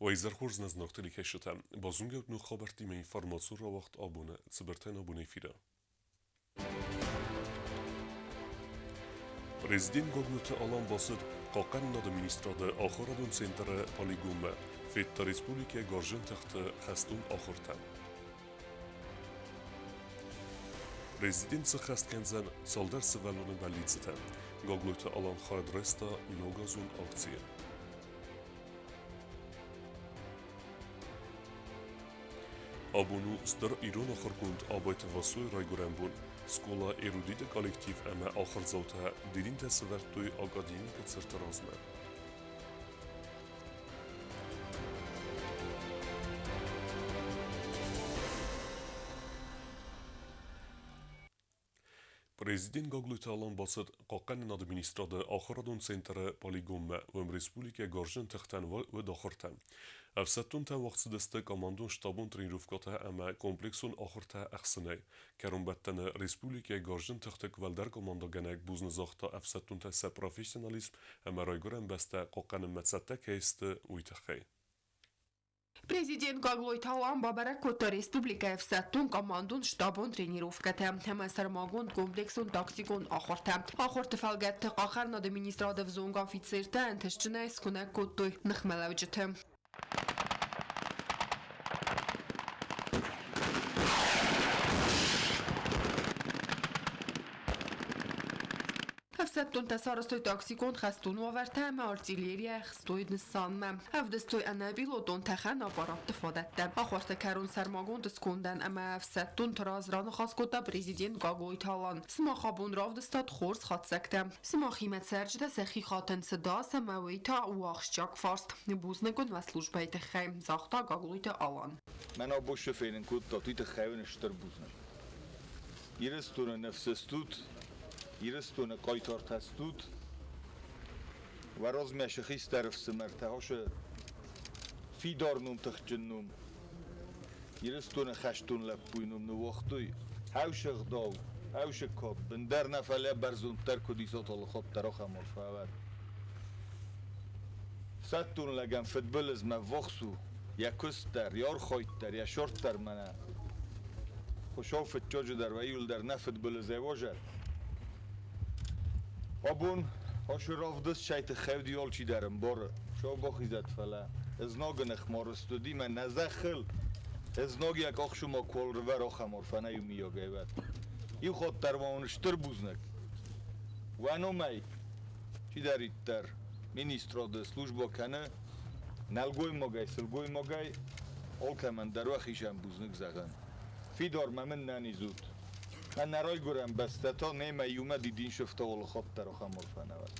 Уӕ изӕр хорз нӕ зынаргъ телекӕсджытӕ! Базонгӕ ут ног хабӕрттимӕ информацион рауагъд абоны цыбыртӕн абоны эфиры. Президент Гаглойты Алан бацыд Хъахъхъӕнынады министрады ахуырадон центры полигонмӕ, федта республикӕйы гарзджын тыхты хӕстон ахуыртӕ. Президент сыххӕст кӕндзӕн цалдӕр сывӕллоны бӕллиццытӕ. Гаглойты Алан хайад райста ногазон акцийы. Абон у стыр ирон ахуыргонд Абайты Васойы райгуырӕн бон. Скъола «Эрудит»-ы коллектив ӕмӕ ахуырдзаутӕ дидинтӕ сӕвӕрдтой академикы цырты размӕ. Президент Гаглойты Алан бацыд Хъахъхъӕнынады министрады ахуырадон центры полигонмӕ, уым республикӕйы гарзджын тыхтӕн уыд ахуыртӕ. Ӕфсӕддонтӕ уагъд цыдысты командон-штабон тренировкӕтӕ ӕмӕ комплексон ахуыртӕ ӕхсынӕй. Кӕронбӕттӕны республикӕйы гарзджын тыхты уӕлдӕр командогӕнӕг бузныг загъта ӕфсӕддонтӕ сӕ профессионализм ӕмӕ райгуырӕн бӕстӕ хъахъхъӕнынмӕ цӕттӕ кӕй сты, уый тыххӕй. Президент Гаглойты Алан бабӕрӕг кодта республикӕйы ӕфсӕддон командон штабон тренировкӕтӕ ӕмӕ сӕрмагонд комплексон тактикон ахуыртӕ. Ахуырты фӕлгӕтты хъахъхъӕнынады министрады ӕвзонг офицертӕ ӕнтыстджынӕй скуынӕг кодтой ныхмӕлӕуджыты. Ӕфсӕддонтӕ сарӕзтой тактикон хӕстон уавӕртӕ ӕмӕ артиллерийӕ ӕхстой нысанмӕ. Ӕвдыстой ӕнӕпилотон тӕхӕн аппаратты фадӕттӕ. Ахуырты кӕрон сӕрмагонд скондӕн ӕмӕ ӕфсӕддонты раз раныхас кодта президент Гаглойты Алан. Сымах абон равдыстат хорз хатдзӕгтӕ. Сымахимӕ цӕрджытӕ сӕхи хатынц ӕдас ӕмӕ уый та у ахсджиаг фарст. Бузныг уын уӕ службӕйы тыххӕй, загъта Гаглойты Алан. Мӕн абосы фенын кодтат, уый тыххӕй уын стыр бузныг. Ирыстоны ныфс стут, Ирыстоны хъайтартӕ стут. Уӕ размӕ сы хистӕр ӕфсымӕртӕ хосы фидар ном, тыхджын ном, Ирыстоны хӕстон лӕппуйы ном ныууагътой. Хӕусы ӕгъдау, хӕусы кад, бындӕр нӕ, фӕлӕ бӕрзонддӕр куыд ис Аталыхъӕд дӕр ахӕм арфӕвӕрд. Фсӕддон лӕгӕн фыдбылызмӕ ввахс у йӕ куыст дӕр, йӕ архайд дӕр, йӕ сорт дӕр мӕнӕ. Хуыцау фыццаджы дӕр уӕ дӕр нӕ фыдбылызӕй уазӕг. Абон ашы равдыст сӕй тыххӕй уыди алчидӕр ӕмбары, сау бахизӕд, фӕлӕ знагы ныхмӕ рыстуыди мӕ нӕ зӕххыл. Знаг йӕ къахсума куал рывӕр ахӕм арфӕнӕй у миййагӕй уӕд. Иу хатт дӕр ма уын стыр бузныг. Уӕ номӕй чидӕриддӕр министрады службӕ кӕны, нӕлгоймагӕй, сылгоймагӕй, алкӕмӕн дӕр уӕхицӕн бузныг зӕгъӕн. Фидар мӕ мын нӕниз ут. Мӕ райгуырӕн бӕстӕ та немӕ иумӕ дидинсыфтӕ алыхатт дӕр ахӕм арфӕ нӕ уӕд.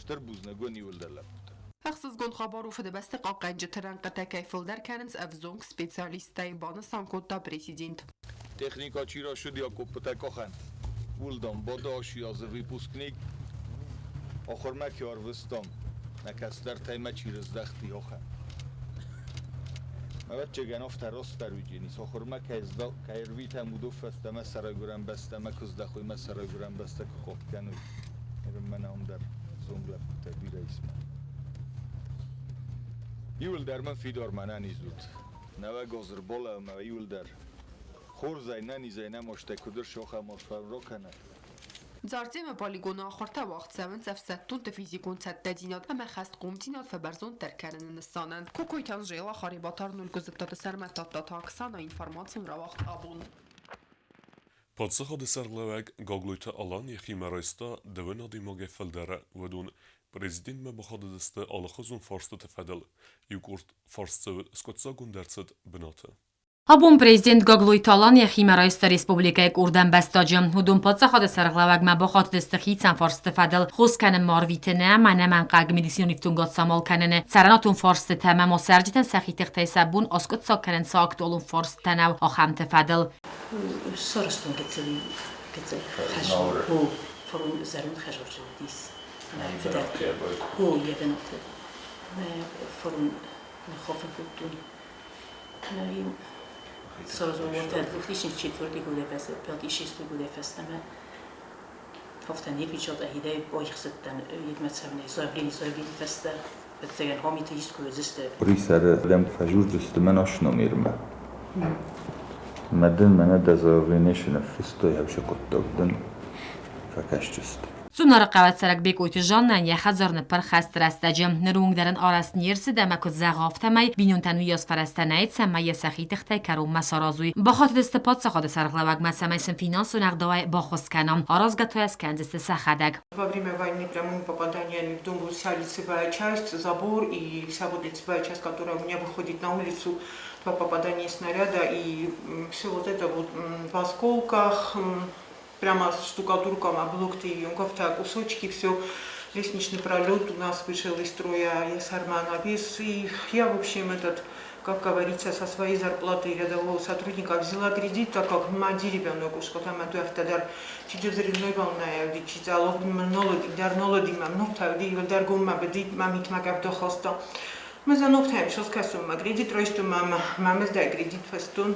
Стыр бузныг уын иуылдӕр лӕппутӕ. Ӕхсызгон хабар у Фыдыбӕсты хъахъхъӕнджыты рӕнхъытӕ кӕй фылдӕр кӕнынц ӕвзонг специалисттӕй, банысан кодта президент. Техника чи ращыд акъоппытӕ къахӕн, уылдам бады асиазы выпускник, ахуырмӕ ки арвыстам, нӕ кӕстӕртӕй мӕ чи рыздӕхти, ахӕм. Ӕвӕццӕгӕн, афтӕ растдӕр уыдженис, ахуырмӕ кӕй ӕрвитӕм, уыдон фӕстӕмӕ сӕ райгуырӕн бӕстӕмӕ куы здӕхой, мӕ сӕ райгуырӕн бӕстӕ куы хъахъ кӕной. Мӕнӕ ам дӕр зонг лӕппутӕ бирӕ ис мӕ. Иуылдӕр мын фидар мӕнӕн изут. Нӕуӕг озырбол ӕмӕ иуылдӕр хорзӕй, нӕнизӕй нӕ мастӕй куыд ӕрсох ӕмӕ сфӕрро кӕна. Дзарцемы полигоны ахуыртӕ уагъд цӕуынц ӕфсӕддонты физикон цӕттӕдзинад ӕмӕ хӕстхъомдзинад фӕбӕрзонддӕр кӕныны нысанӕн. Кокойты Анжела, Харебатар Нулькуызыдтаты Сӕрмӕт Тадтаты Оксана информацион рауагъд абон. Паддзахады сӕргълӕууӕг Гаглойты Алан йӕхимӕ райста дыууын адӕймагӕй фылдӕры, уыдон президентмӕ бахатыдысты алыхуызон фарстыты фӕдыл. Иу къорд фарст цӕуы скъуыддзаггонд ӕрцыд бынаты. Абон президент Гаглойты Алан йӕхимӕ райста республикӕйы къорд ӕмбӕстаджы. Уыдон паддзахады сӕргълӕууӕгмӕ бахатыдысты хицӕн фарсты фӕдыл хос кӕнынмӕ арвитыны ӕмӕ ӕнӕмӕнгхъӕуӕг медицинон ифтонгад самал кӕныны, цӕрӕнуатон фарстытӕ ӕмӕ ма цӕрджытӕн сӕхи тыхтӕй сӕ бон аскъуыддзаг кӕнын цы актуалон фарстытӕ нӕу, ахӕмты фӕдыл. Сарӕзтон гыццыл гыццыл зӕронд хӕзорджы уыдис мӕ фыдӕлты. О, йӕ бынаты. Мӕ форум ныххофын кодтон. Szóval 2004 2006 фӕстӕмӕ Афтӕ не печатӕ хидӕй байхсыдтӕн едмӕ цӕвнӕй заявлени заявлени фӕстӕ. Ӕвӕццӕгӕн, хомиты искуы уыдзысты. Къуырисӕры дӕм фӕжурдзысты мӕ нос номермӕ. Мӕ дын мӕнӕ дӕ заявление ныффыстой ӕвзӕр хъуыддаг дын фӕкӕсджысты. Цъунары хъӕуы цӕрӕг Бекъойты Жаннӕн йӕ хӕдзар ныппырх хӕсты рӕстӕджы. Ныры онг дӕр ын арӕзт не рцыд ӕмӕ куыд зӕгъы, афтӕмӕй бинонтӕн уыйас фӕрӕзтӕ нӕй, цӕмӕй йӕ сӕхи тыхтӕй кӕронмӕ саразой. Бахатыдысты паддзахады сӕргълӕууӕгмӕ, цӕмӕй сын финансон ӕгъдауӕй баххуыс кӕна. Аразгӕ та йӕ скӕндзысты сӕхӕдӕг. Во время войны прямым попаданиями в дом была вся лицевая часть, забор и вся вот лицевая часть, которая у меня выходит на улицу, два попадания снаряда и все вот это вот в осколках, прямо штукатурка на блокте, юнговта кусочки, все. Лестничный пролет у нас вышел из строя, я сарма навес. И я, в общем, этот, как говорится, со своей зарплаты рядового сотрудника взяла кредит, так как ма деревянную кушка, там дар ჩიჯოზრი ნოიბალნაევდი ჩიძალობ ნოლოდი დარ ნოლოდი მა ნოფთავდი ივალ დარ გომმა ბდი მამით მაგავდო ხოსტო მეზა ნოფთაემ შოსკასუმმა კრედიტ როისტუმმა მამეს და კრედიტ ფესტუნ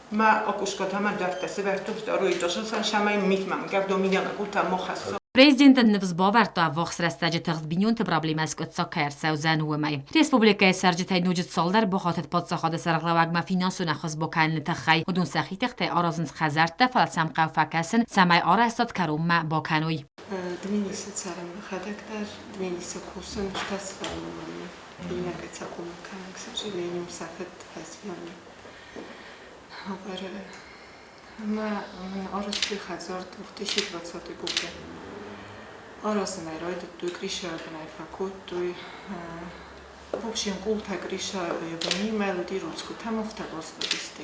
მა ოკუშკოთამა დართა სევერტუბ სტოროიტოშოსან შამაი მიტმამ გავდო მიდამა კუთა მოხასო. Президент ныфс бавӕрдта ӕввахс рӕстӕджы тыхст бинонты проблемӕ скъуыддзаг кӕй ӕрцӕудзӕн, уымӕй. Республикӕйы цӕрджытӕй ноджы цалдӕр бахатыд паддзахады сӕргълӕууӕгмӕ финансон ӕххуыс бакӕныны тыххӕй. Уыдон сӕхи тыхтӕй аразынц хӕдзӕрттӕ, фӕлӕ сӕм хъӕуы фӕкӕсын, цӕмӕй арӕзтад кӕронмӕ бакӕной. Дменисы цӕрын мӕхӕдӕг дӕр, Дменисы кусын, ӕртӕ сывӕллоны иунӕгӕй сӕ хъомыл кӕнын, к сожалению, сӕ фыд фӕзиан. Ӕмӕ мын арӕзтой хӕдзар 2020 годы. Аразын ӕй райдыдтой, крышӕйы бынӕй фӕкодтой. В общем, къултӕ крышӕйы бынимӕ уыди, рудзгуытӕм афтӕ баззадысты.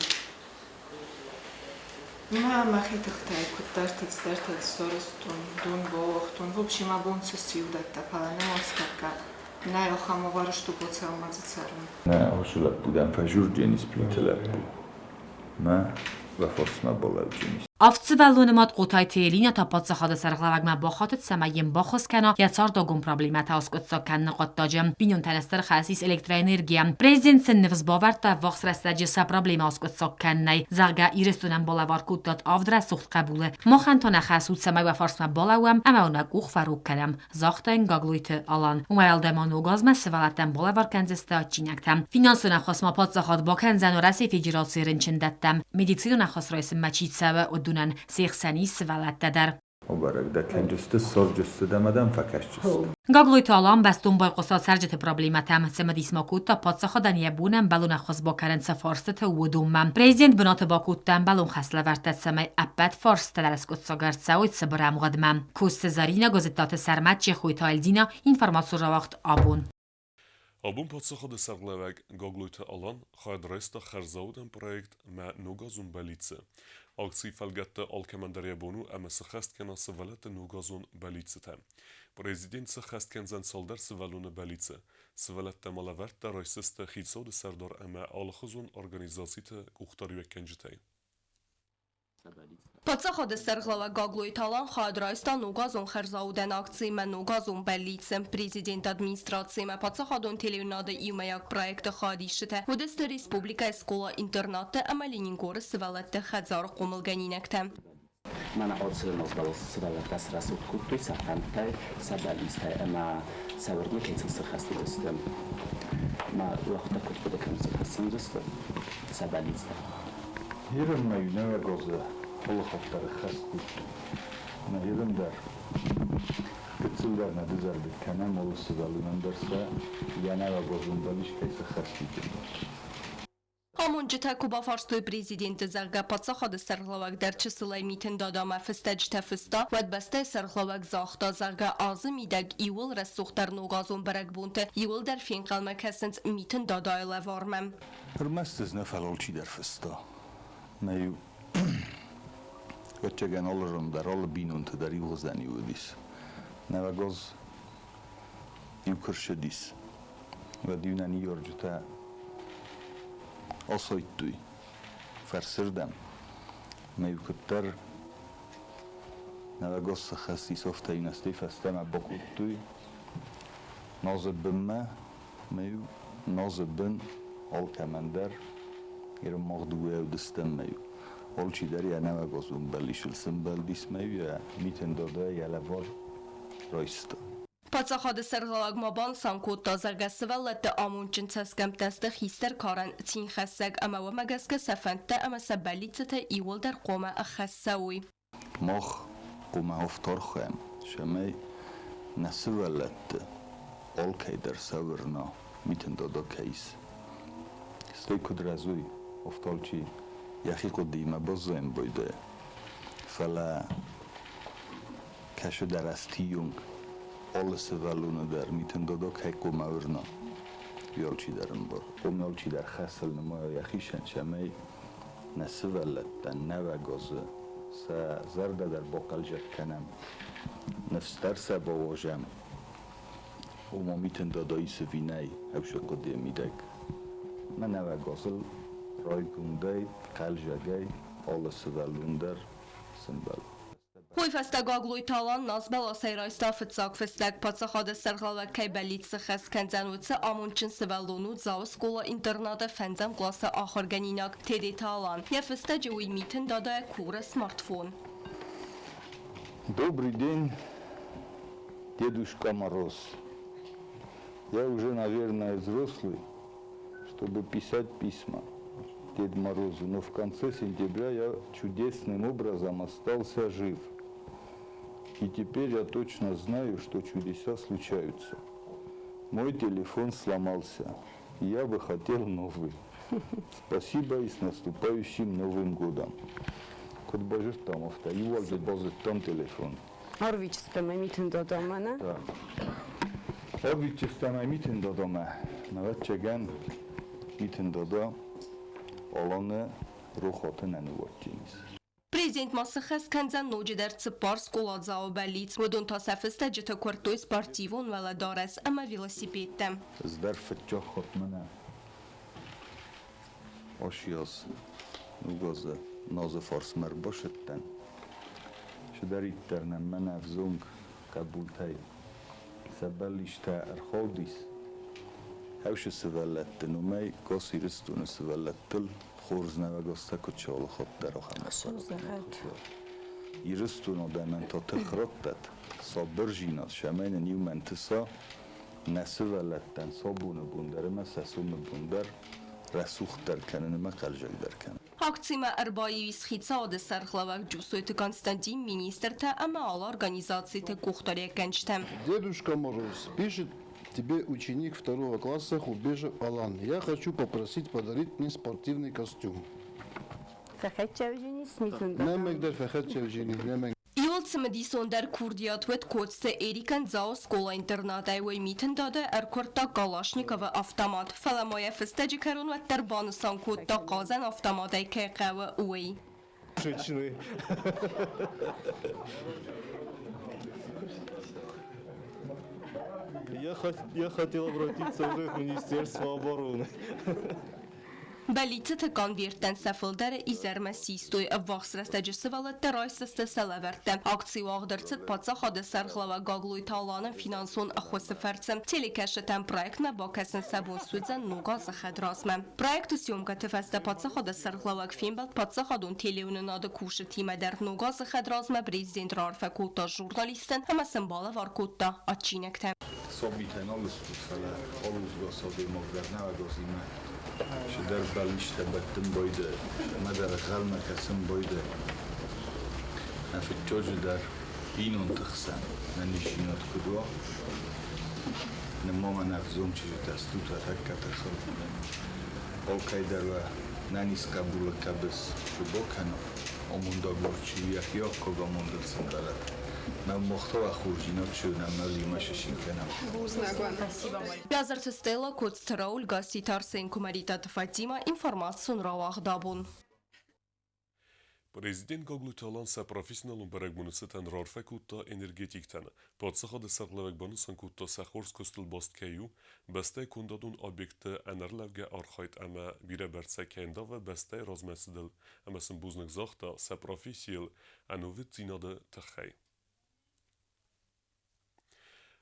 Мӕ мӕхи тыхтӕй куыддӕрты цыдӕртӕ сарӕзтон, дон бауагътон. В общем, абон цы сси, уыдӕттӕ, фӕлӕ нӕ ацтӕккӕ нӕй ахӕм уавӕры, чтобы цӕуылмӕ дзы цӕрын. Нӕ ацы лӕппу дӕм фӕзурдженис Плиты лӕппу. Мӕ фӕфорсмӕ балӕудженис. Авд сывӕллоны мад Хъотайты Элинӕ та паддзахады сӕргълӕууӕгмӕ бахатыд, цӕмӕй йын баххуыс кӕна йӕ цардагон проблемӕтӕ аскъуыддзаг кӕныны хъуыддаджы. Бинонтӕн стыр хӕс ис электроэнергийӕ. Президент сын ныфс бавӕрдта ӕввахс рӕстӕджы сӕ проблемӕ аскъуыддзаг кӕнынӕй, зӕгъгӕ, Ирыстонӕн балӕвар кодтат авд рӕсугъд хъӕбулы. Махӕн та нӕ хӕс у, цӕмӕй уӕ фарсмӕ балӕууӕм ӕмӕ уын уӕ къух фӕрог кӕнӕм, загъта йын Гаглойты Алан. Уымӕй уӕлдай ма ног азмӕ сывӕллӕттӕн балӕвар кӕндзысты адджинӕгтӕ. Финансон ӕххуыс ма паддзахад бакӕндзӕн Уӕрӕсейы Федерацийы рынчындӕттӕм. Медицинон ӕххуыс райсынмӕ чи цӕуы, уыдонӕн се хсӕн ис сывӕллӕттӕ дӕр. Обӕрӕг дӕ кӕнджысты, ссорджысты дӕ ӕмӕ дӕм фӕкӕсджысты. Гаглойты Алан бӕстон байхъуыста цӕрджыты проблемӕтӕм, цымыдис ма кодта паддзахадӕн йӕ бон ӕмбӕлон ӕххуыс бакӕнын цы фарстыты, уыдонмӕ. Президент бынаты бакодта ӕмбӕлон хӕслӕвӕрдтӕ, цӕмӕй ӕппӕт фарстытӕ дӕр скъуыддзаг ӕрцӕуой цыбыр ӕмгъуыдмӕ. Косты Заринӕ, Гуызыттаты Сӕрмӕт, Чехойты Альдина, информацион рауагъд «Абон». Абон паддзахады сӕргълӕууӕг Гаглойты Алан хайад райста хӕрзаудӕн проект «Мӕ ногазон бӕллиц-ы». Акцийы фӕлгӕтты алкӕмӕн дӕр йӕ бон у ӕмӕ сыххӕст кӕна сывӕллӕтты ногазон бӕллиццытӕ. Президент сыххӕст кӕндзӕн цалдӕр сывӕллоны бӕллицы. Сывӕллӕттӕ ма лӕвӕрттӕ райсдзысты хицауады сӕрдар ӕмӕ алыхуызон организациты къухдариуӕггӕнджытӕй. Паддзахады сӕргълӕууӕг Гаглойты Алан хайад райста ногазон хӕрзаудӕн акцимӕ «Ногазон бӕллиц-ы». Президенты администрациимӕ паддзахадон телеуынады иумӕйаг проекты хайадисджытӕ уыдысты республикӕйы скъола-интернатты ӕмӕ Ленингоры сывӕллӕтты хӕдзары хъомылгӕнинӕгтӕ. Мӕнӕ ацы назбӕлас сывӕллӕттӕ срӕсугъд кодтой сӕ фӕндтӕй, сӕ бӕллицтӕй ӕмӕ сӕ уырны кӕй сын сыххӕст уыдзысты. Мӕ уӕхтӕ куыд хъуыды кӕнын сыххӕст уыдзысты сӕ бӕллицтӕ. Ирынмӕ иунӕгозы алыхатт дӕр ӕххӕст кодтой. Нӕ Ирын дӕр гыццыл дӕр нӕ дызӕрдыг кӕнӕм, алы сывӕллонӕн дӕр сӕ йӕ нӕуӕгозон бӕллиц кӕй сыххӕст уыдзӕн. Амонджытӕ куы бафарстой президенты, зӕгъгӕ, паддзахады сӕргълӕууӕг дӕр чысылӕй Митын Дадамӕ фыстӕджытӕ фыста, уӕд бӕстӕйы сӕргълӕууӕг загъта, зӕгъгӕ, азы мидӕг иууыл рӕсугъддӕр ногазон бӕрӕгбонты иууылдӕр фенхъӕлмӕ кӕсынц Митын Дадайы лӕвармӕ. Ӕрмӕст ӕз нӕ, фӕлӕ алчидӕр фыста. Мӕ-иу ӕвӕццӕгӕн алы ран дӕр, алы бинонты дӕр иугъуызӕн-иу уыдис. Нӕуӕгоз иу куы рцыдис, уӕд-иу нӕ ныййарджытӕ асайдтой фӕрсырдӕм. Мӕ-иу куыддӕр нӕуӕгоз сыххӕст ис, афтӕ-иу нӕ стӕй фӕстӕмӕ бакодтой назы бынмӕ, мӕ-иу назы бын алкӕмӕн дӕр ирон мах дыууӕ уыдыстӕм мӕ-иу алчидӕр йӕ нӕуӕгозон бӕллицыл сӕмбӕлдис, мӕ-иу йӕ Митын Дада йӕ лӕвар райста. Паддзахады сӕргълӕууӕг ма банысан кодта, зӕгъгӕ, сывӕллӕтты амондджын цӕсгӕмттӕ сты хистӕр карӕн цинхӕссӕг ӕмӕ уымӕ гӕсгӕ сӕ фӕндтӕ ӕмӕ сӕ бӕллиццытӕ иууылдӕр хъуамӕ ӕххӕст цӕуой. Мах хъуамӕ афтӕ архайӕм, цӕмӕй нӕ сывӕллӕтты алкӕй дӕр сӕвӕрна Митын Дада кӕй ис. Стӕй куыд рӕзой, афтӕ алчи йӕхи хъуыдыимӕ баззайын байдайа. Фӕлӕ кӕсы дӕр ӕстийонг алы сывӕллоны дӕр Митын Дада кӕй хъуамӕ уырна, уый алчидӕр ӕмбары. Хъуамӕ алчидӕр хӕсыл нымайа йӕхицӕн, цӕмӕй нӕ сывӕллӕттӕн нӕуӕг азы сӕ зӕрдӕ дӕр бахъӕлдзӕг кӕнӕм, ныфс дӕр сӕ бауадзӕм. Ома Митын Дада исы ви нӕй, ӕвзаг хъуыдыйы мидӕг. Мӕ нӕуӕг азыл райгондӕй, хъӕлдзӕгӕй алы сывӕллон дӕр сӕмбӕлд. Уый фӕстӕ Гаглойты Алан назбӕласӕй райста фыццаг фыстӕг, паддзахады сӕргълӕууӕг кӕй бӕллицы хӕс кӕндзӕн, уыцы амондджын сывӕллон у Дзауы скъола-интернаты фӕндзӕм къласы ахуыргӕнинаг Тедеты Алан. Йӕ фыстӕджы уый Митын Дадайӕ куры смартфон. Добрый день, Дедушка Мороз. Я уже, наверное, взрослый, чтобы писать письма Дед Морозу, но в конце сентября я чудесным образом остался жив. И теперь я точно знаю, что чудеса случаются. Мой телефон сломался, и я бы хотел новый. Спасибо и с наступающим Новым годом. Куыд базыдтам, афтӕ иу азы базыдтам телефон. Арвитджыстӕм Митын Дадамӕ, нӕ? Да. Арвитджыстӕм Митын Дадамӕ. Ӕвӕццӕгӕн, Митын Дада Аланы рохуаты нӕ ныууадздзӕнис. Президент ма сыххӕст кӕндзӕн ноджыдӕр цыппар скъоладзауы бӕллиц. Уыдон та сӕ фыстӕджыты куырдтой спортивон уӕлӕдарӕс ӕмӕ велосипедтӕ. Ӕз дӕр фыццаг хатт мӕнӕ Асиаз ног азы назы фарсмӕ ӕрбацыдтӕн. Цыдӕриддӕр нӕм мӕнӕ ӕвзонг хъӕбултӕй сӕ бӕллицтӕ ӕрхаудис. Хӕусы сывӕллӕтты номӕй Гос Ирыстоны сывӕллӕттыл хорз нӕуӕгазтӕ куыд алы хатт дӕр ахӕм Ирыстон адӕмӕн та тых раттӕд, сабырдзинад, цӕмӕй нын иумӕ ӕнтыса нӕ сывӕллӕттӕн сӕ абоны бон дӕр ӕмӕ сӕ сомы бон дӕр рӕсугъддӕр кӕнын ӕмӕ хъӕлдзӕгдӕр кӕнын. Акцимӕ ӕрбаиу ис хицауады сӕргълӕууӕг Джусойты Константин, министртӕ ӕмӕ алы организациты къухдариуӕггӕнджытӕ. Дедушка Мороз, пишет тебе ученик второго класса Хубежев Алан. Я хочу попросить подарить мне спортивный костюм. Фӕхӕццӕвджини смитын. Нӕмӕг дӕр фӕхӕццӕвджини, нӕмӕг. Иуыл цымыдисондӕр курдиат уыд Коцты Эрикӕн Дзауы скъола-интернатӕй. Уый Митын Дада ӕркуырдта Калашниковы автомат. Фӕлӕ ма йӕ фыстӕджы кӕрон уӕддӕр банысан кодта, хъазӕн автоматӕй кӕй хъӕуы, уый. Женщины. Я хотел обратиться уже в Министерство обороны. Бӕллиццыты конверттӕн сӕ фылдӕры изӕрмӕ систой. Ӕввахс рӕстӕджы сывӕллӕттӕ райсдзысты сӕ лӕвӕрттӕ. Акци уагъд ӕрцыд паддзахады сӕргълӕууӕг Гаглойты Аланы финансон ӕххуысы фӕрцы. Телекӕсджытӕн проектмӕ бакӕсын сӕ бон суыдзӕн ног азы хӕдразмӕ. Проекты съемкӕты фӕстӕ паддзахады сӕргълӕууӕг фембӕлд паддзахадон телеуынынады кусджытимӕ дӕр. Ног азы хӕдразмӕ президент раарфӕ кодта журналисттӕн ӕмӕ сын балӕвар кодта адджинӕгтӕ. Сабитӕ нал стут, фӕлӕ алузгӕс адӕймаг дӕр нӕуӕг азимӕ цыдӕр бӕллицтӕ бӕттын байдайы, ӕмӕ дӕр ӕнхъӕлмӕ кӕсын байдайы. Нӕ фыццаджы дӕр бинонты хсӕн ӕнӕниздзинад куыд уа, нырма мӕ ӕвзонг чызджытӕ стут уӕ тӕккӕ тыхыл. Алкӕй дӕр уӕ нӕниз хъӕбулы хъӕбыс куы бакӕна, амондагур чи у, йӕхи аккаг амондыл сӕмбӕлӕд. Мӕ мах та уӕ хорздзинад чи у, нӕ мӕлимӕ сысин кӕнӕм. Бязырты Стелла, Коцты Рауль, Гасситы Арсен, Куымӕридтаты Фатимӕ, информацион рауагъд абон. Президент Гаглойты Алан сӕ профессионалон бӕрӕгбоны цытӕн раарфӕ кодта энергетиктӕн. Паддзахады сӕргълӕууӕг банысан кодта, сӕ хорз куыстыл баст кӕй у, бӕстӕйы кондадон объектты ӕнӕрлӕугӕ архайд ӕмӕ бирӕбӕрцӕй кӕй ӕндавы бӕстӕйы размӕцыдыл ӕмӕ сын бузныг загъта сӕ профессийыл ӕнувыддзинады тыххӕй.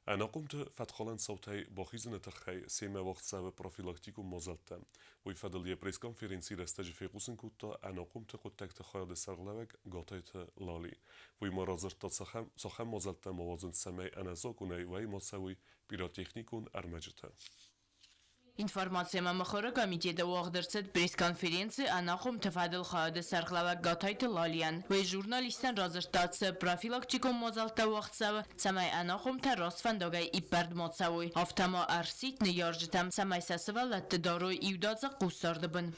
Ӕнахъомты фӕткхалӕн цаутӕй бахизыны тыххӕй семӕ уагъд цӕуы профилактикон мадзӕлттӕ. Уый фӕдыл йӕ пресс-конференцийы рӕстӕджы фехъусын кодта ӕнахъомты хъуыддӕгты хайады сӕргълӕууӕг Гатайты Лали. Уый ма радзырдта, цахӕм мадзӕлттӕ ма уадзынц, цӕмӕй ӕнӕзакъонӕй уӕй ма цӕуой пиротехникон ӕрмӕджытӕ. Информаци ӕмӕ мыхуыры комитеты уагъд ӕрцыд пресс-конференци ӕнахъомты фӕдыл хайады сӕргълӕууӕг Гатайты Лалийӕн. Уый журналисттӕн радзырдта, цы профилактикон мадзӕлттӕ уагъд цӕуы, цӕмӕй ӕнахъомтӕ раст фӕндагӕй иппӕрд ма цӕуой, афтӕ ма ӕрсидт ныййарджытӕм, цӕмӕй сӕ сывӕллӕтты дарой иудадзыг хъусдарды бын.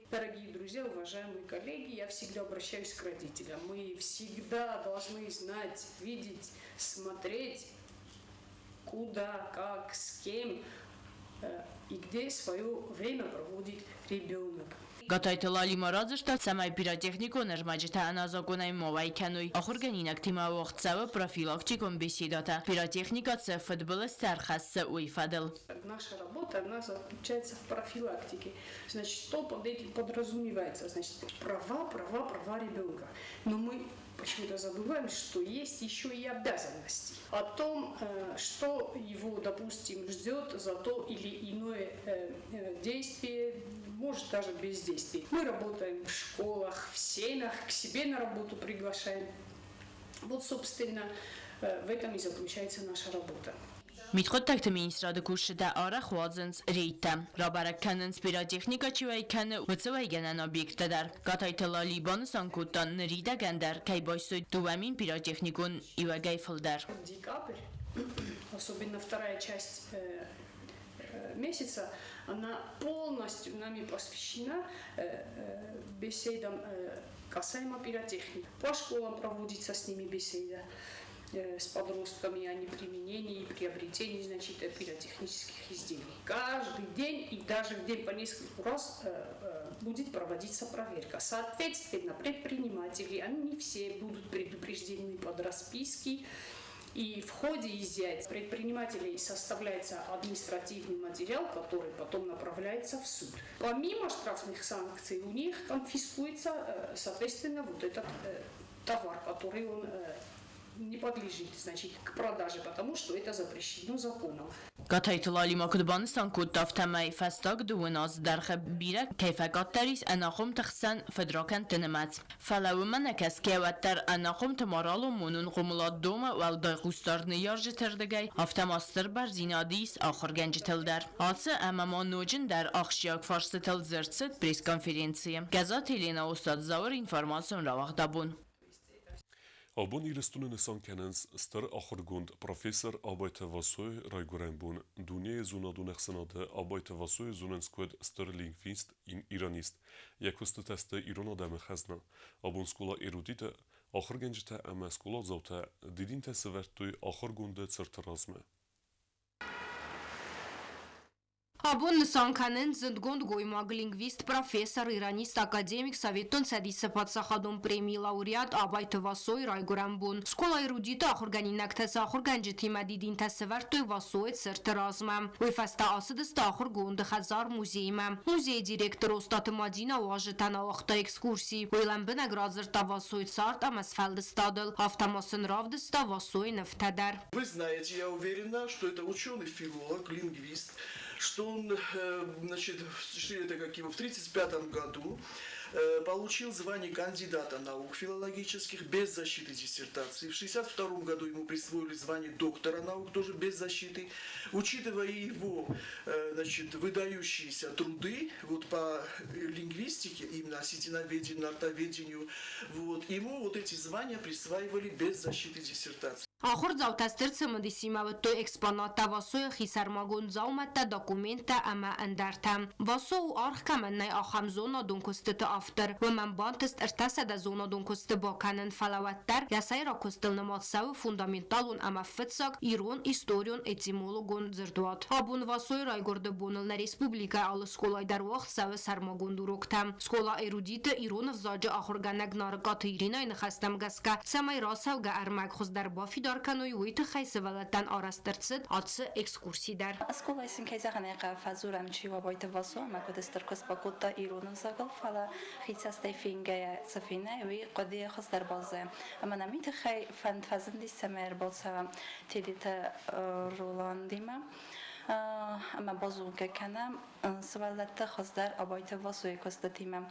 Дорогие друзья, уважаемые коллеги, я всегда обращаюсь к родителям. Мы всегда должны знать, видеть, смотреть, куда, как, с кем и где свое время проводит ребенок. Гатайты Лали ма радзырдта, цӕмӕй пиротехникон ӕрмӕджытӕ ӕнӕзакъонӕй ма уӕй кӕной. Ахуыргӕнинӕгтимӕ уагъд цӕуы профилактикон беседӕтӕ, пиротехникӕ цы фыдбылызтӕ ӕрхӕссы, уый фӕдыл. Наша работа, она заключается в профилактике. Значит, что под этим подразумевается? Значит, права, права, права ребенка. Но мы почему-то забываем, что есть еще и обязанности. О том, что его, допустим, ждет за то или иное действие, может даже бездействие. Мы работаем в школах, в семьях, к себе на работу приглашаем. Вот, собственно, в этом и заключается наша работа. Мидхъуыддӕгты министрады кусджытӕ арӕх уадзынц рейдтӕ. Рабӕрӕг кӕнынц, пиротехникӕ чи уӕй кӕны, уыцы уӕйгӕнӕн объекттӕ дӕр. Гатайты Лали банысан кодта, ныридӕгӕн дӕр кӕй байстой 2000 пиротехникон иуӕгӕй фылдӕр. Декабрь, особенно вторая часть месяца, она полностью нами посвящена беседам касаемо пиротехники. По школам проводится с ними беседа с подростками о неприменении и приобретении, значит, пиротехнических изделий. Каждый день и даже в день по нескольку раз будет проводиться проверка. Соответственно, предприниматели, они не все будут предупреждены под расписки. И в ходе изъятия предпринимателей составляется административный материал, который потом направляется в суд. Помимо штрафных санкций у них конфискуется, соответственно, вот этот товар, который он не подлежит, значит, к продаже, потому что это запрещено законом. Гатайты Лали ма куыд банысан кодта, афтӕмӕй фӕстаг дыууын азы дӕргъы бирӕ кӕй фӕкъаддӕр ис ӕнахъомты хсӕн фыдракӕндты нымӕц. Фӕлӕ уымӕ нӕ кӕсгӕ уӕддӕр ӕнахъомты моралон-монон хъомылад домы уӕлдай хъусдард ныййарджыты рдыгӕй, афтӕ ма стыр бӕрндзинад ис ахуыргӕнджытыл дӕр. Ацы ӕмӕ ма ноджы ндӕр ахсджиаг фарстытыл дзырд цыд пресс-конференцийы. Гӕззаты Еленӕ, Остъаты Зауыр, информацион рауагъд Абон. Абон Ирыстоны нысан кӕнынц стыр ахуыргонд профессор Абайты Васойы райгуырӕн бон. Дунейы зонадон ӕхсӕнады Абайты Васойы зонынц куыд стыр лингвист, иронист. Йӕ куыстытӕ сты ирон адӕмы хӕзна. Абон скъола эрудиты ахуыргӕнджытӕ ӕмӕ скъоладзаутӕ дидинтӕ сӕвӕрдтой ахуыргонды цырты размӕ. Абон нысан кӕнынц зындгонд гоймаг, лингвист, профессор, иронист, академик, Советон Цӕдисы паддзахадон премийы лауреат Абайты Васойы райгуырӕн бон. Скъола эрудиты ахуыргӕнинӕгтӕ сӕ ахуыргӕнджытимӕ дидинтӕ сӕвӕрдтой Васойы цырты размӕ. Уый фӕстӕ ацыдысты ахуыргонды хӕдзар-музеймӕ. Музейы директор Остъаты Мадинӕ уазджытӕн ауагъта экскурси. Уый лӕмбынӕг радзырдта Васойы цард ӕмӕ сфӕлдыстадыл, афтӕ ма сын равдыста Васойы нывтӕ дӕр. Вы знаете, я уверена, что это ученый-филолог, лингвист, что он, значит, это как его, в 1935 году получил звание кандидата наук филологических без защиты диссертации. В 1962 году ему присвоили звание доктора наук тоже без защиты. Учитывая его, значит, выдающиеся труды вот, по лингвистике, именно осетиноведению, нартоведению, вот, ему вот эти звания присваивали без защиты диссертации. Ахуырдзаутӕ стыр цымыдисимӕ уыдтой экспонаттӕ Васойы хисӕрмагонд дзаумӕттӕ, документтӕ ӕмӕ ӕндӕртӕ. Васо у аргъ кӕмӕн нӕй, ахӕм зонадон куыстыты автор. Уымӕн бантыст 300 зонадон куысты бакӕнын, фӕлӕ уӕддӕр йӕ сӕйраг куыстыл нымад цӕуы фундаменталон ӕмӕ фыццаг ирон историон-этимологон дзырдуат. Абон Васойы райгуырды боныл нӕ республикӕйы алы скъолайы дӕр уагъд цӕуы сӕрмагонд уроктӕ. Скъола эрудиты ирон ӕвзаджы ахуыргӕнӕг Нарыкъаты Иринӕйы ныхӕстӕм гӕсгӕ, цӕмӕй рацӕугӕ ӕрмӕг хуыздӕр бафидауа, бафидар кӕной, уый тыххӕй сывӕллӕттӕн арӕзт ӕрцыд ацы экскурси дӕр. Скъолайы сын кӕй зӕгъын ӕй хъӕуы, фӕдзурӕм, чи у Абайты Васо ӕмӕ куыд стыр куыст бакодта ирон ӕвзагыл, фӕлӕ хицӕстӕй фенгӕйӕ цы фенай, уый хъуыдыйы хуыздӕр баззайы. Ӕмӕ нӕм уый тыххӕй фӕнд фӕзындис, цӕмӕй ӕрбацӕуӕм Тедеты Роландимӕ ӕмӕ базонгӕ кӕнӕм сывӕллӕтты хуыздӕр Абайты Васойы куыстытимӕ.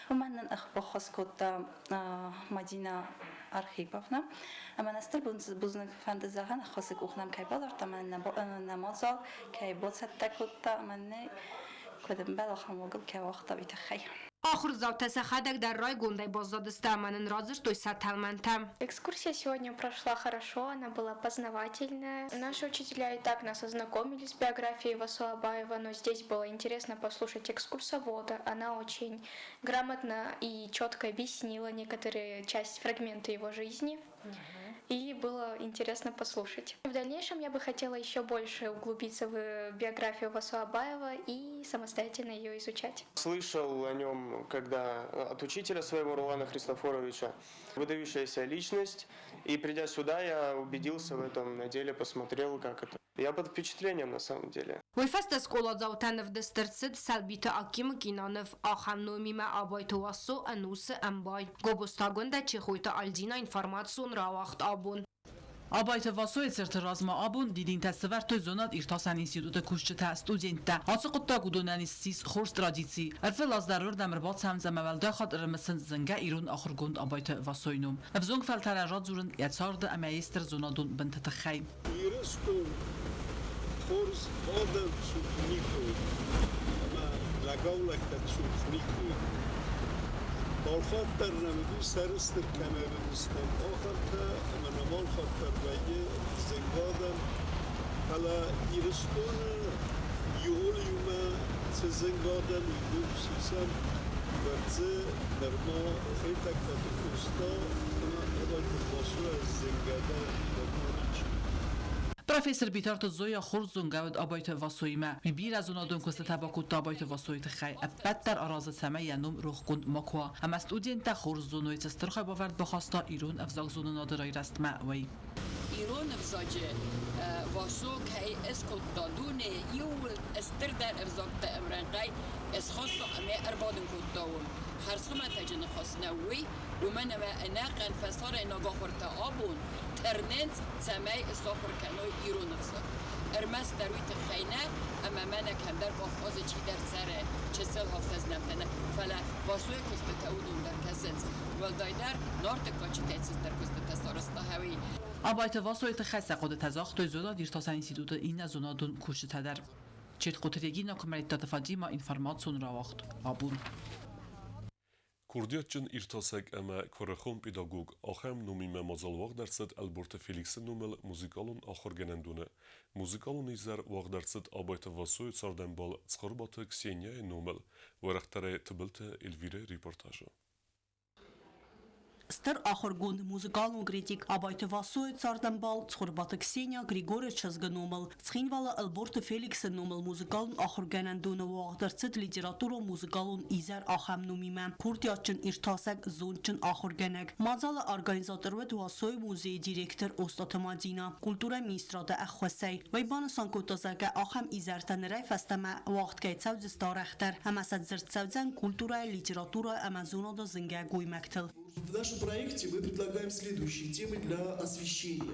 Уымӕн нын баххуыс кодта Мадина Архиповна. Ӕмӕ нӕ стыр бузныг фӕнды зӕгъын, ӕххуысы къух нӕм кӕй балӕвӕрдта ӕмӕ нӕ мадзал кӕй бацӕттӕ кодта ӕмӕ нӕ куыд ӕмбӕлы, ахӕм уагыл кӕй ауагъта, уый тыххӕй. Ахуырдзаутӕ сӕхӕдӕг дӕр райгондӕй баззадысты ӕмӕ нын радзырдтой сӕ тӕлмӕнтӕ. Экскурсия сегодня прошла хорошо, она была познавательная. Наши учителя и так нас ознакомили с биографией Васо Абаева, но здесь было интересно послушать экскурсовода. Она очень грамотно и четко объяснила некоторые части, фрагменты его жизни. И было интересно послушать. В дальнейшем я бы хотела еще больше углубиться в биографию Васо Абаева и самостоятельно ее изучать. Слышал о нем, когда от учителя своего Ролана Христофоровича. Выдающаяся личность. И придя сюда, я убедился в этом, на деле посмотрел, как это. Я под впечатлением на самом деле. Уый фӕстӕ скъоладзаутӕн ӕвдыст ӕрцыд Сӕлбиты Акимы киноныв ахӕм номимӕ Абайты Уассо ӕнусы ӕмбай. Гобозты Агуындӕ, Чехойты Альдина информацион рауагъд абон. Абайты Васойы цырты размӕ абон дидинтӕ сӕвӕрдтой зонад-иртасӕн институты кусджытӕ, студенттӕ. Ацы хъуыддаг уыдонӕн ссис хорз традици. Ӕрвылаз дӕр уырдӕм ӕрбацӕуынц ӕмӕ уӕлдай хатт ӕрымысынц зынгӕ ирон ахуыргонд Абайты Васойы ном. Ӕвзонг фӕлтӕрӕн радзурын йӕ царды ӕмӕ йе стыр зонадон бынты тыххӕй. Ирыстон хорз адӕм цух никуы уыд ӕмӕ лӕгау-лӕгтӕ цух никуы уыд. Алхатт дӕр нӕм уыди сӕрыстыр кӕмӕй уыдыстӕм, ахӕмтӕ ӕмӕ нӕм алхатт дӕр вӕййы зынг адӕм. Фӕлӕ Ирыстоны иууыл иумӕ цы зынг адӕм, уый сисӕм, уӕд дзы нырма Хетӕгкаты Къоста ӕмӕ Абайты Васойӕ зынгӕдӕр нырма ничи. Профессор Битарты Зоя хорз зонгӕ уыд Абайты Васоимӕ. Уый бирӕ зонадон куыстытӕ бакодта Абайты Васойы тыххӕй. Ӕппӕт дӕр аразы, цӕмӕй йӕ ном рохгонд макуы уа. Ӕмӕ студенттӕ хорз зоной, цы стыр хайбавӕрд бахаста ирон ӕвзагзонынады райрӕзтмӕ, уый. Ирон ӕвзаджы Васо кӕй скодта дунейы иууыл стырдӕр ӕвзӕгты ӕмрӕнхъӕй схаста ӕмӕ ӕрбадын кодта уым. Хӕрзхуымӕтӕджы ныхас нӕу уый, уымӕн ӕмӕ ӕнӕхъӕн фӕсарӕйнаг ахуыртӕ абон тырнынц, цӕмӕй сахуыр кӕной ирон ӕвзаг. Ӕрмӕстдӕр уый тыххӕй нӕ, ӕмӕ мӕнӕ кӕмдӕр Кавказы чидӕр цӕры, чысыл афтӕ нӕ, фӕлӕ Васойы куыстытӕ уыдон дӕр кӕсынц. Уӕлдайдӕр Нарты кадджытӕй цыдӕр куыстытӕ сарӕзта Хӕуи. Абайты Васойы тыххӕй сӕ хъуыдытӕ загътой зонад-иртасӕн институты иннӕ зонадон кусджытӕ дӕр. Четкъоты Регина Куымӕридтаты Фатимӕ информацион рауагъд абон. Курдиатджын иртасӕг ӕмӕ куырыхон педагог ахӕм номимӕ мадзал уагъд ӕрцыд Ӕлборты Феликсы номыл музыкалон ахуыргӕнӕндоны. Музыкалон изӕр уагъд ӕрцыд Абайты Васойы цардӕмбал Цхуырбаты Ксенияйы номыл, уӕрӕхдӕрӕй Тыбылты Эльвирӕйы репортажы. Стыр ахуыргонд, музыкалон критик Абайты Васойы цардӕмбал Цхуырбаты Ксения Григоры чызгы номыл Цхинвалы Ӕлборты Феликсы номыл музыкалон ахуыргӕнӕндоны уагъд ӕрцыд литературон-музыкалон изӕр ахӕм номимӕ курдиатджын иртасӕг, зондджын ахуыргӕнӕг. Мадзалы организатор уыд Васойы музейы директор Остъаты Мадинӕ, культурӕйы министрады ӕххуысӕй. Уый банысан кодта, зӕгъгӕ, ахӕм изӕртӕ нырӕй фӕстӕмӕ уагъд кӕй цӕудзысты арӕхдӕр ӕмӕ сӕ дзырд цӕудзӕн культурӕйы, литературӕйы ӕмӕ зонады зынгӕ гоймӕгтыл. В нашем проекте мы предлагаем следующие темы для освещения.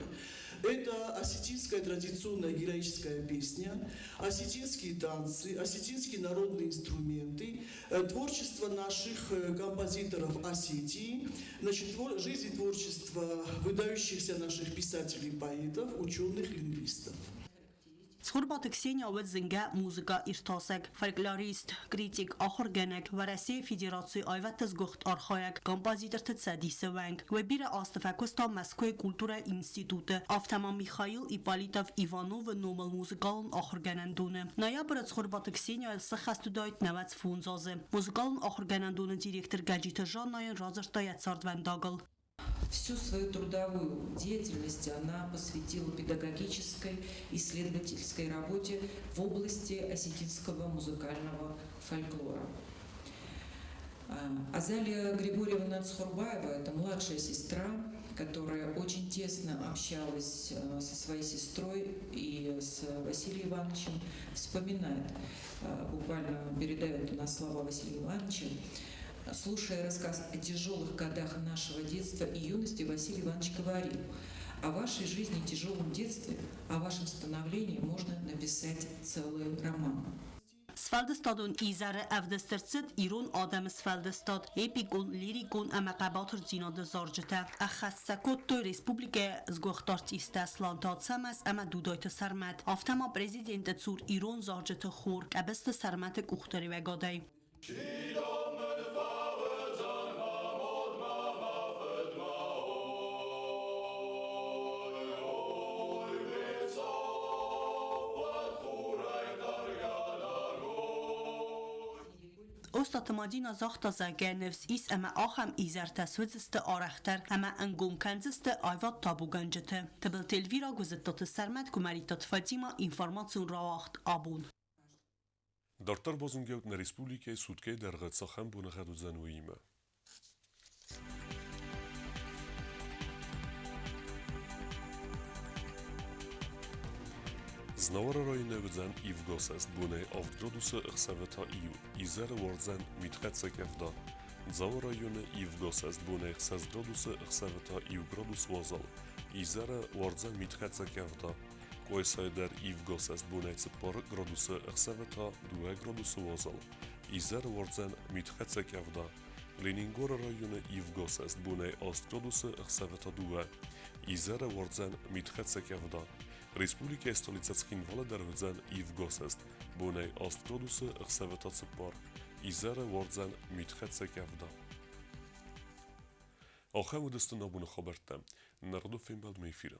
Это осетинская традиционная героическая песня, осетинские танцы, осетинские народные инструменты, творчество наших композиторов Осетии, значит, жизнь и творчество выдающихся наших писателей, поэтов, ученых, лингвистов. Цхуырбаты Ксения уыд зынгӕ музыкӕиртасӕг, фольклорист, критик, ахуыргӕнӕг, Уӕрӕсейы Федерацийы аивӕдты сгуыхт архайӕг, композиторты цӕдисы уӕнг. Уый бирӕ азты фӕкуыста Мӕскуыйы культурӕйы институты, афтӕ ма Михаил Ипполитов Ивановы номыл музыкалон ахуыргӕнӕндоны. Ноябры Цхуырбаты Ксенияйыл сыххӕст уыдаид 95 азы. Музыкалон ахуыргӕнӕндоны директор Гӕджиты Жаннайӕн радзырдта йӕ цардвӕндагыл. Всю свою трудовую деятельность она посвятила педагогической, исследовательской работе в области осетинского музыкального фольклора. Азалия Григорьевна Цхурбаева – это младшая сестра которая очень тесно общалась со своей сестрой и с Василием Ивановичем, вспоминает, буквально передает на слова Василия Ивановича: слушая рассказ о тяжелых годах нашего детства и юности, Василий Иванович говорил: о вашей жизни, тяжелом детстве, о вашем становлении можно написать целый роман. Сфӕлдыстадон изӕры ӕвдыст ӕрцыд ирон адӕмы сфӕлдыстад, эпикон, лирикон ӕмӕ хъӕбатырдзинады зарджытӕ. Ӕххӕст сӕ кодтой республикӕйы сгуыхт артисттӕ Сланты Ацӕмӕз ӕмӕ Дудойты Сӕрмӕт, афтӕ ма президенты цур ирон зарджыты хор Къӕбысты Сӕрмӕты къухдариуӕгадӕй. Остаты Мадина загъта, зӕгъгӕ, ныфс ис ӕмӕ ахӕм изӕртӕ суыдзысты арӕхдӕр ӕмӕ ӕнгом кӕндзысты аивад табугӕнджыты. Тыбылты Эльвира, Гуызыттаты Сӕрмӕт, Куымӕридтаты Фатима, информацион рауагъд абон. Дарддӕр базонгӕут нӕ республикӕйы суткӕйы дӕргъы цахӕм боныгъӕд уыдзӕн, уыимӕ. Знауыры районы уыдзӕн ивгӕсӕст бонӕй 7 градусы, ӕхсӕвы та иу. Изӕры уардзӕн митхӕццӕг къӕвда. Дзауы районы ивгӕсӕст бонӕй 6 градусы, ӕхсӕвы та 1 градус уазал. Изӕры уардзӕн митхӕццӕг къӕвда. Къуайсайы дӕр ивгӕсӕст бонӕй 4 градусы, ӕхсӕвы та 2 градусы уазал. Изӕры уардзӕн митхӕццӕг къӕвда. Ленингоры районы ивгӕсӕст бонӕй 8 градусы, ӕхсӕвы та 2. Изӕры уардзӕн митхӕццӕг къӕвда. Республикӕйы столицӕ Цхинвалы дӕр уыдзӕн ивгӕсӕст бонӕй 8 градусы, ӕхсӕвы та 4. Изӕры уардзӕн митхӕццӕ къӕвда. Ахӕм уыдысты нӕ боны хабӕрттӕ. Нӕ фембӕлдмӕ эфиры.